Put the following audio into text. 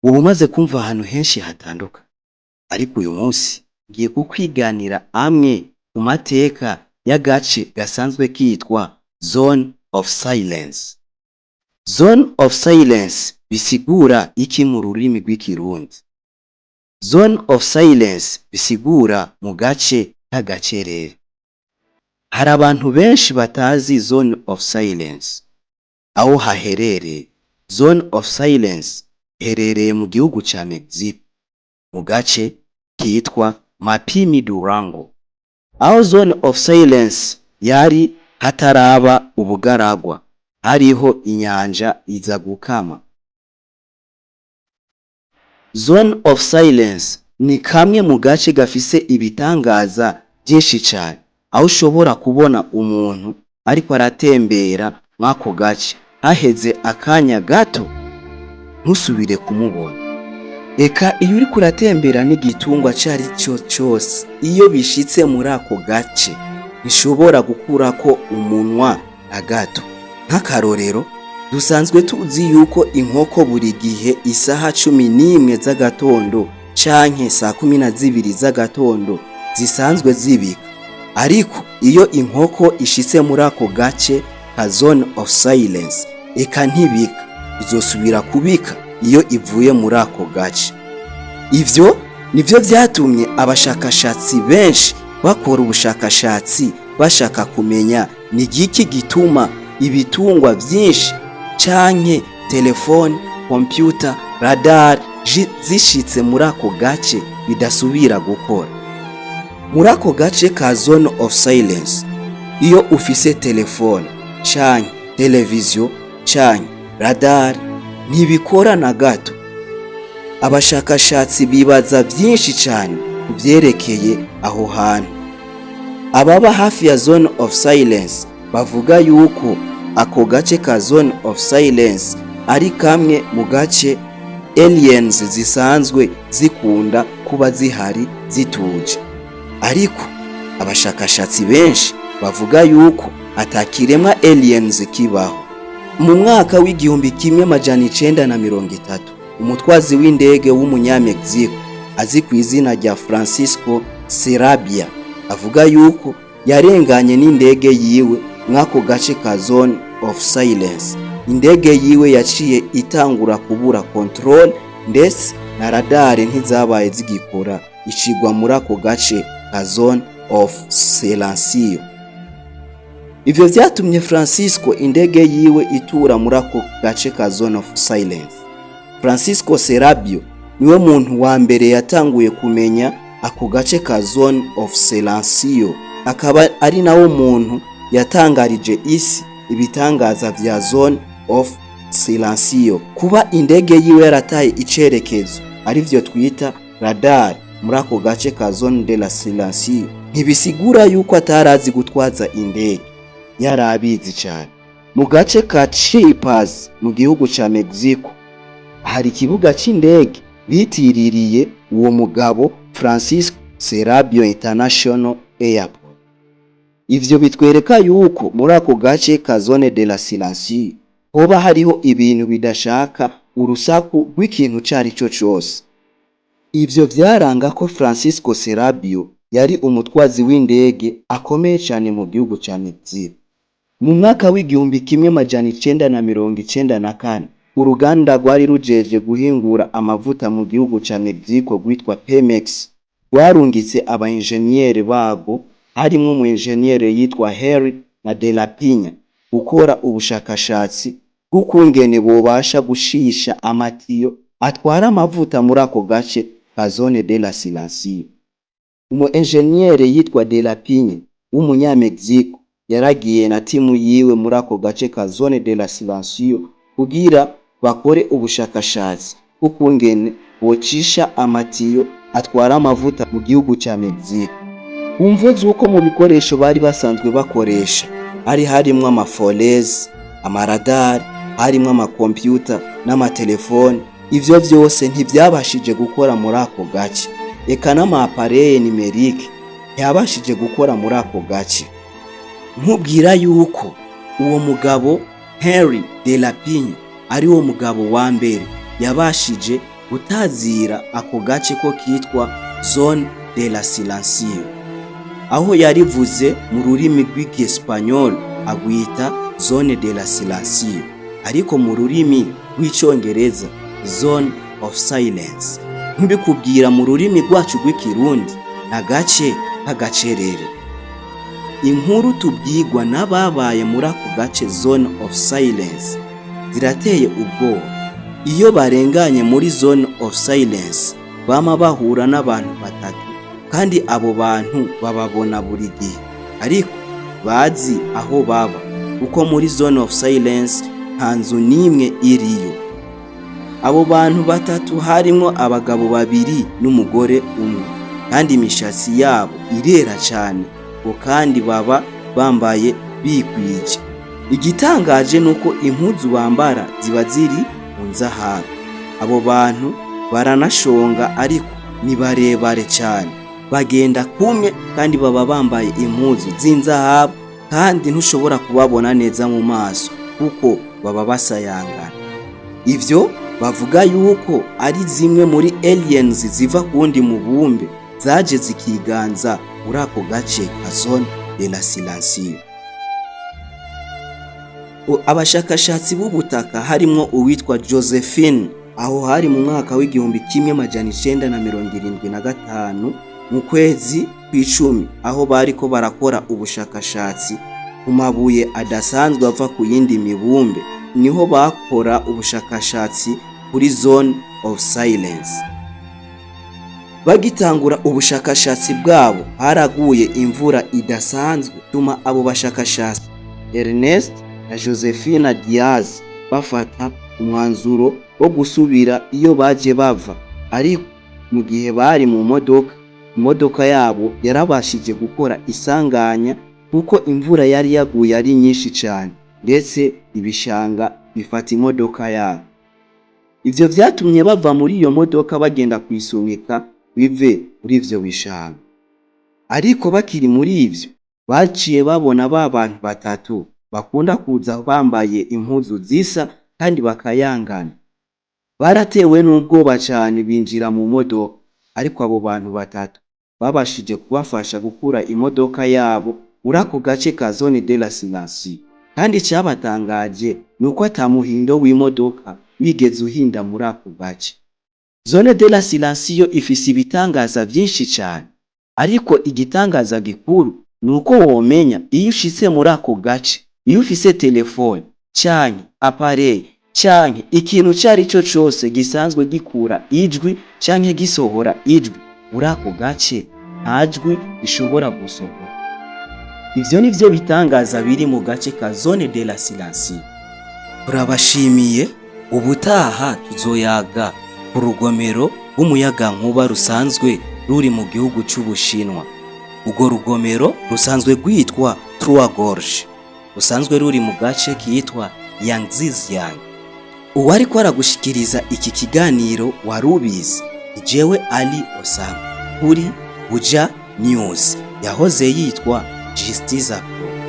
Uba umaze kumva ahantu henshi hatandukanye, ariko uyu munsi ngiye kukwiganira amwe mu mateka y'agace gasanzwe kitwa Zone of Silence. Zone of Silence bisigura iki mu rurimi rw'Ikirundi? Zone of Silence bisigura mu gace k'agacerere. Hari abantu benshi batazi Zone of Silence aho haherereye. Zone of Silence iherereye mu gihugu ca Mexique, mu gace kitwa Mapimi Durango. Aho Zone of Silence yari hataraba ubugaragwa, hariho inyanja iza gukama. Zone of Silence ni kamwe mu gace gafise ibitangaza vyinshi cane, aho ushobora kubona umuntu ariko aratembera mw'ako gace, haheze akanya gato ntusubire kumubona. Eka iyo uriko uratembera n'igitungwa carico cose, iyo bishitse muri ako gace ntishobora gukurako umunwa na gato. Nk'akarorero, dusanzwe tuzi yuko inkoko buri gihe isaha 11 z'agatondo canke saa 12 z'agatondo zisanzwe zibika. Ariko iyo inkoko ishitse muri ako gace ka Zone of Silence, eka ntibika, izosubira kubika iyo ivuye muri ako gace. Ivyo nivyo vyatumye abashakashatsi benshi bakora ubushakashatsi bashaka kumenya ni igiki gituma ibitungwa vyinshi canke telefone, computer, radar zishitse muri ako gace bidasubira gukora. Muri ako gace ka Zone of Silence, iyo ufise telefone canke televiziyo canke radar, ntibikora na gato. Abashakashatsi bibaza vyinshi cane ku vyerekeye aho hantu. Ababa hafi ya Zone of Silence bavuga yuko ako gace ka Zone of Silence ari kamwe mu gace aliens zisanzwe zikunda kuba zihari zituje. Ariko abashakashatsi benshi bavuga yuko atakiremwa aliens kibaho. Mu mwaka w'1930, umutwazi w'indege w'Umunyamexico azi ku izina rya Francisco Sarabia avuga yuko yarenganye n'indege yiwe mw'ako gace ka Zone of Silence. Indege yiwe yaciye itangura kubura control, ndetse na radar ntizabaye zigikora, icigwa muri ako gace ka Zone of Silencio. Ivyo vyatumye Francisco indege yiwe itura muri ako gace ka Zone of Silence. Francisco Sarabia niwe muntu wa mbere yatanguye kumenya ako gace ka Zone of Silencio, akaba ari nawo muntu yatangarije isi ibitangaza vya Zone of Silencio. Kuba indege yiwe yarataye icerekezo, arivyo twita radar, muri ako gace ka Zone de la Silencio, ntibisigura yuko atarazi gutwaza indege, yarabizi cyane. Mu gace ka Chiapas mu gihugu ca Mexico hari ikibuga c'indege bitiririye uwo mugabo, Francisco Sarabia International Airport. Ivyo bitwereka yuko muri ako gace ka Zone de la Silencio hoba hariho ibintu bidashaka urusaku rw'ikintu cari co cose. Ivyo vyaranga ko Francisco Sarabia yari umutwazi w'indege akomeye cane mu gihugu ca Mexique. Mu mwaka w'1994, uruganda rwari rujeje guhingura amavuta mu gihugu ca Mexico rwitwa Pemex rwarungitse aba enjeniyeri barwo, harimwo umu enjeniyeri yitwa Henry na de la Piña, gukora ubushakashatsi bw'ukungene bobasha gushisha amatiyo atwara amavuta muri ako gace ka Zone de la Silencio. Umu enjeniyeri yitwa de la Piña w'Umunyamexico yaragiye na timu yiwe muri ako gace ka Zone de la Silencio kugira bakore ubushakashatsi bw'ukungene bocisha amatiyo atwara amavuta mu gihugu ca Mexique. Ku mvo z'uko mu bikoresho bari basanzwe bakoresha hari harimwo amaforezi, amaradari, harimwo amakompiyuta n'amatelefoni, ivyo vyose ntivyabashije gukora muri ako gace. Eka n'ama appareils numériques ntiyabashije gukora muri ako gace. Nkubwira yuko uwo mugabo Henry de la Piña ari wo mugabo wa mbere yabashije Gutazira ako gace ko kitwa Zone de la Silencio, aho yarivuze mu rurimi rw'Igiespanyol agwita Zone de la Silencio, ariko mu rurimi rw'Icongereza Zone of Silence. Nk'ibikubwira mu rurimi rwacu rw'Ikirundi, n'agace k'agacerere. Inkuru tubwirwa n'ababaye muri ako gace Zone of Silence zirateye ubwoba. Iyo barenganye muri Zone of Silence, bama bahura n'abantu batatu, kandi abo bantu bababona buri gihe, ariko bazi aho baba, kuko muri Zone of Silence nta nzu n'imwe iriyo. Abo bantu batatu harimwo abagabo babiri n'umugore umwe, kandi imishatsi yabo irera cane ngo, kandi baba bambaye bikwije. Igitangaje nuko impuzu bambara ziba ziri mu nzahabu. Abo bantu baranashonga, ariko ni barebare cane, bagenda kumwe, kandi baba bambaye impuzu z'inzahabu, kandi ntushobora kubabona neza mu maso kuko baba basayangana. Ivyo bavuga yuko ari zimwe muri aliens ziva kuwundi mubumbe zaje zikiganza muri ako gace ka Zone de la Silencio. Abashakashatsi b'ubutaka harimwo uwitwa Josephine, aho hari mu mwaka w'1975 mu kwezi kw'icumi, aho bariko barakora ubushakashatsi ku mabuye adasanzwe ava ku yindi mibumbe, niho bakora ubushakashatsi kuri Zone of Silence. Bagitangura ubushakashatsi bwabo, haraguye imvura idasanzwe, tuma abo bashakashatsi Ernest na Josephine Diaz bafata umwanzuro wo gusubira iyo baje bava. Ariko mu gihe bari mu modoka, imodoka yabo yarabashije gukora isanganya, kuko imvura yari yaguye ari nyinshi cyane, ndetse ibishanga bifata imodoka yabo. Ivyo vyatumye bava muri iyo modoka, bagenda kuyisunika bive muri ivyo bishanga. Ariko bakiri muri ivyo, baciye babona ba bantu batatu bakunda kuza bambaye impuzu zisa kandi bakayangana. Baratewe n'ubwoba cane, binjira mu modoka, ariko abo bantu batatu babashije kubafasha gukura imodoka yabo muri ako gace ka Zone de la Silencio. Kandi icabatangaje ni uko ata muhindo w'imodoka wigeze uhinda muri ako gace. Zone de la Silencio ifise ibitangaza vyinshi cane, ariko igitangaza gikuru ni uko womenya iyo ushitse muri ako gace, iyo ufise telefone canke appareil canke ikintu cari co cose gisanzwe gikura ijwi canke gisohora ijwi, muri ako gace nta jwi rishobora gusohora. Ivyo nivyo bitangaza biri mu gace ka Zone de la Silencio. Turabashimiye. Ubutaha tuzoyaga ku rugomero rw'umuyagankuba rusanzwe ruri mu gihugu c'Ubushinwa. Urwo rugomero rusanzwe rwitwa Trois Gorges, rusanzwe ruri mu gace kitwa Yangtze. Uwariko aragushikiriza iki kiganiro warubizi, jewe Ali Osama kuri Buja News, yahoze yitwa Justice Pro.